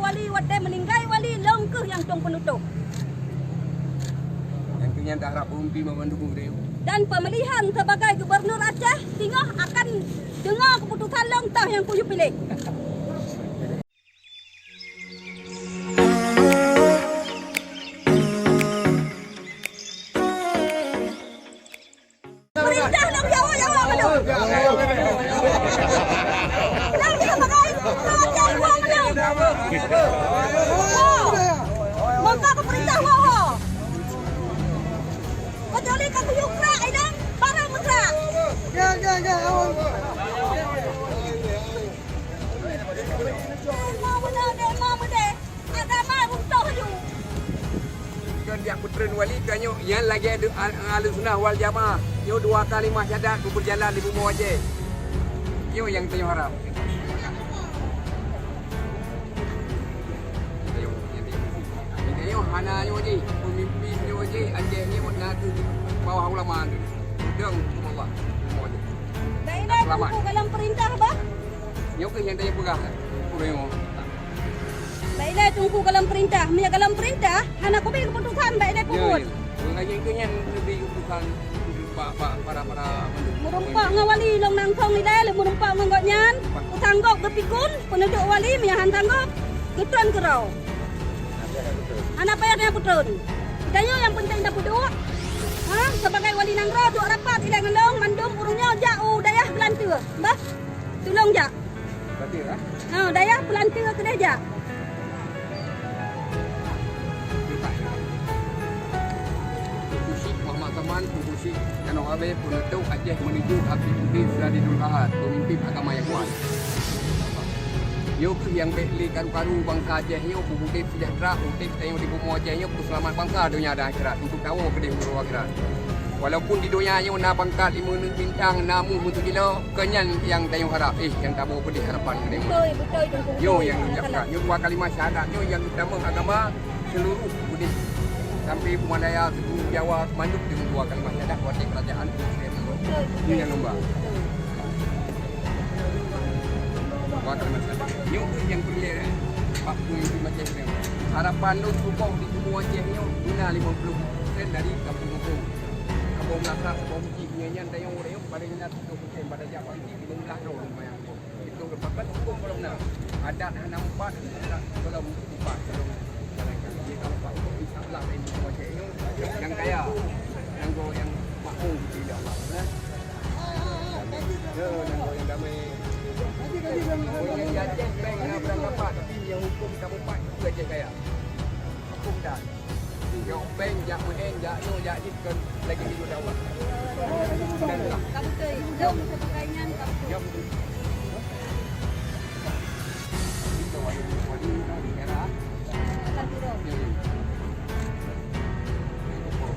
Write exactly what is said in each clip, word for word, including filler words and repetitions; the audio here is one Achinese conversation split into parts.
Wali watée meuninggai wali, lôn kheueh nyang tông peunutôp. Nyang keu nyan taharab peumimpin banmandum ureuëng. Dan pemilihan sebagai gubernur Aceh singoh akan deungoe keuputosan lôn toh nyang kuyue piléh. Peurintah lôn jawa-jawa mandum. Lôn sebagai raja dua mandum. Ho. Maka keu peurintah ho, ho. Kecuali ka kuyue krak, ai dong, barang meukrak. Mau beuna deh, mau beudeh. Agama runtoh laju. Kon jak peutreun wali tanyoe, nyan lagée de-, a-, Ahlussunnah wal Jamaah. Nyoe dua kalimah syahadat beupeujalan di bumoe Aceh. Nyoe nyang tanyoe harab. Tanyoe hana nyoe jih, peumimpin nyoe jih, Aceh nyoe na keu bawah ulama tu. Udang Allah. Bak ilée teungku golom peurintah, bah? Nyoe keuh nyang tanyoe peugah. Ureuëng nyoe. Bak ilée teungku golom peurintah. Meunyoe golom peurintah, hana kubi keuputosan bak ilée peubuet. Ya, ya. Ureuëng laén keuh nyan leubeh keuputosan bak, bak para, para mandum. Meureumpok ngon wali lôn langsong ilée, lôn meureumpok ngon gobnyan. Sanggop geupikun, peunutôp wali, meunyoe han sanggop, geutreun keudroe. Hana payah tanyoe peutreun. Tanyoe nyang peunteng tapeuduek. Ha, sebagai wali nanggroe duek rapat ilée ngon lôn, mandum ureuëng nyoe jak u dayah Beulanteue. Bah, tulông jak. Beulanteue, ha? Ha, dayah Beulanteue keudeh jak. Teungku Chik Muhammad Saman, Teungku Chik Danau Abée, peunutôp Aceh menuju Habib Udin Suradinul Ahad, peumimpin agama nyang kuat. Nyoe keuh nyang bék lé karu-karu bansa Aceh nyoe, udeb seujahteura, udeb tanyoe di bumoe Aceh nyoe, peuseulamat bansa donya dan akhirat, untuk tawoe keudeh uroe akhirat. Walaupun di donya nyoe na pangkat limeuneuk bintang, na muih meusikilo, keu nyan nyang tanyoe harab, eh, nyang taboh peudeh harapan keu tanyoe. Beutôi, beutôi, Teungku, beutôi. Nyoe nyang lôn ucapkan. Nyoe dua kalimah syahadat, nyoe nyang utama agama seluruh udeb. Sampai Pumalaya, seluruh Jawa, mandum deungon dua kalimah syahadat, watée kerajaan Mesir. Beutôi, beutôi. Nyoe nyang lôn ba. Beutôi. Dua kalimah syahadat. Nyoe keuh nyang peureulée, eh, bak peumimpin Aceh nyoe. Harapan lôn tuboh di bumoe Aceh nyoe guna lima puluh persen dari kampung-kampung. Kampung Meulakat, Kampung Beuci, nyan, nyan tanyoe ureuëng paléng na tujoh persen pada jak bak Beuci, limong blaih droe lumayan tuboh. Itu geupakat huköm belum na. Adat hana mupat, adat belum mupat, belum jalankan. Jadi, kalau Pak Hukum, insya Allah, lain macam nyoe, nyang kaya, nyang go, nyang makmur, insya Allah. Nah. Ya, nyang go, nyang damai. Nyang di Aceh, bank hana berangkapat, tapi nyang huköm tak mupat, itu Aceh kaya. Huköm dah. Jak péng, jak meu'en, jak nyoe, jak jih, kon lagée tidur di awak. Ka beutôi, dong sebagai nyan, ka beutôi. Akan turun.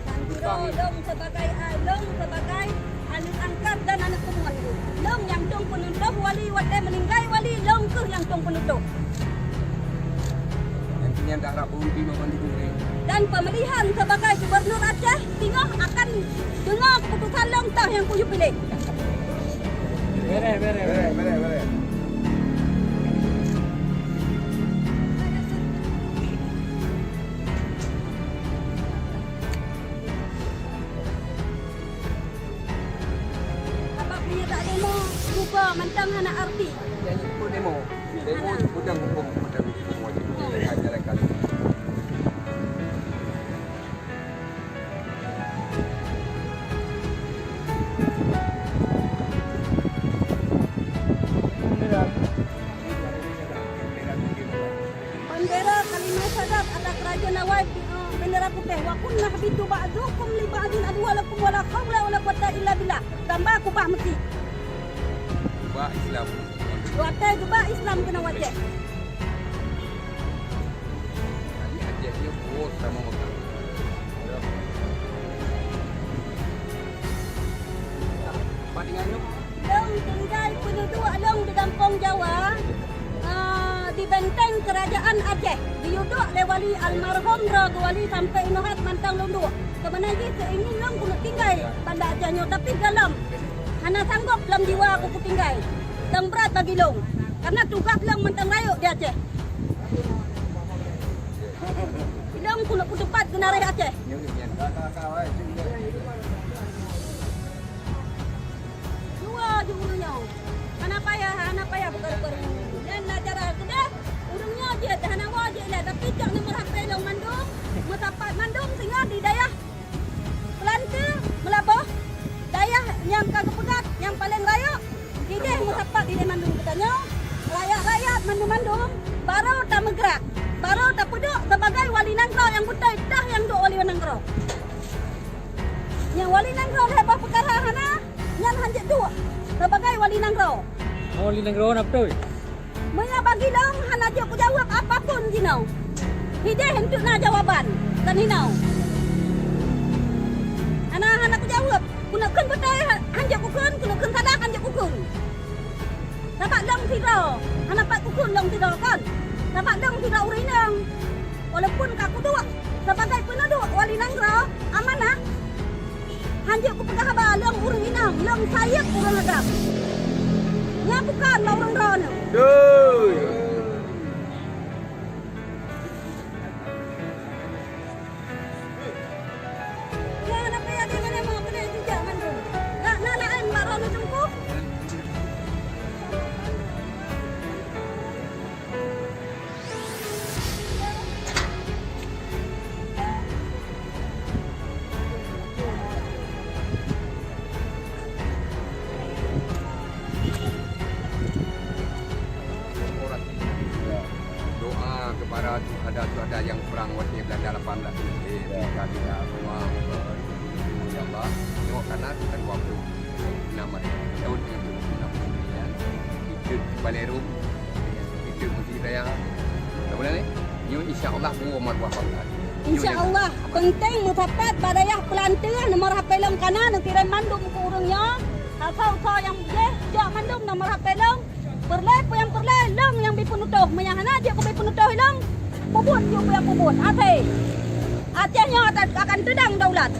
Akan turun, dong sebagai, ah, dong sebagai Aneuk angkat dan aneuk peungeuet. Lôn nyang tông peunutôh wali, watée meuninggai wali, lôn kheueh nyang tông peunutôh. Nyang keu nyan taharab peumimpin banmandum ureuëng. Dan pemilihan sebagai gubernur Aceh, singoh akan deungoe keuputosan lôn toh nyang kuyue piléh. Bereh, bereh, bereh, bereh, bereh. Sabab meunyoe tak demo, buka mantong hana arti. Nyang ikut demo. Demo hana. Peudong huköm, peudong huköm wajib. Hanya lakukan. Bandera kalimah syahadat ada keraja nawai, eh, bendera putih. Wa kunna nahbitu ba'dukum li ba'din aduwwan lakum wa la haula wa la quwwata illa billah. Gamba kubah meusi. Kubah Islam. Watée kubah Islam keunoe wajéb. Di Aceh nyoe puwoe sama Mekah. Pat tinggai nyoe? Lôn tinggai peududuek lôn di gampông Jawa, ah, di benteng Kerajaan Aceh. Geuyue duek lé wali almarhum droe geuwali sampoe inoe hat mantong lôn duek. Keumeunang jih keuingin lôn keuneuk tinggai Banda Aceh nyoe, tapi gohlom hana sanggob lom jiwa keu kutinggai. Lôn brat bagi lôn, karena tugaih lôn mantong rayeuk di Aceh. Nareh Aceh. Dua ju ureueng nyoe. Hana payah, hana payah beukaru-karu. Nyan na cara keudeh, ureueng nyoe jeuet, hana woe jeuet lé. Tapi cok nomor H P lôn mandum, meusapat mandum singoh di dayah Peulanteu, Meulaboh, dayah nyang ka geupeugah nyang paleng rayeuk. Ideh meusapat ideh mandum geutanyoe, rakyat-rakyat mandum-mandum, barô tameugrak, barô tapeuduek sibagai wali nanggroe nyang beutôi, tah nyang duek wali nanggroe. Nyang wali nanggroe lheueh bah peukara hana, nyan hanjeuet duek sibagai wali nanggroe. Wali nanggroe na beutôi? Meunyoe bagi lôn hana jeuet kujaweueb apapun jinoe. Hideh eunteuk na jawaban, kon hinoe. Hana, hana kujaweueb. Keuneuk kheun beutôi, ha-, hanjeuet kukheun, keuneuk kheun salah, hanjeuet kukheun. Sabab lôn sidroe, hana pat kukheun lôn sidroe kon. Sabab lôn sidroe ureueng inong. Walaupun ka kuduek sibagai peuneuduek wali nanggroe amanah, hanjeuet kupeugah haba lôn ureueng inong, lôn sayeuet ureueng agam. Nyan bukon bak ureueng droeneuh. Beutôi. Nyan apa nyang di mana mau kena jijak mandum. Nak, nak laén bak droeneuh teungku. Doa kepada syuhada-syuhada yang perang watèe Belanda lapan belas. Eh, ya. Kita, kita semua, ya Allah, tengok kanan dan waktu. Nama tahun yang enam puluh sembilan, ikut Balai Rum, ikut Masjid Raya. Kemudian ni, nyoe insya Allah buah maruah bangsa. Insya Allah, penting meusapat bak dayah Peulanteu, nomor H P lôn kana neukirém mandum keu ureueng nyoe. Asai-asai nyang jih, jak mandum nomor H P lôn. Peureulèe peue nyang peureulèe, lôn nyang bi peunutoh. Meunyo hana jeuet keubi peunutoh lôn, peubuet jeuet peue nyang peubuet. Até Aceh nyoe akan teudong daulat.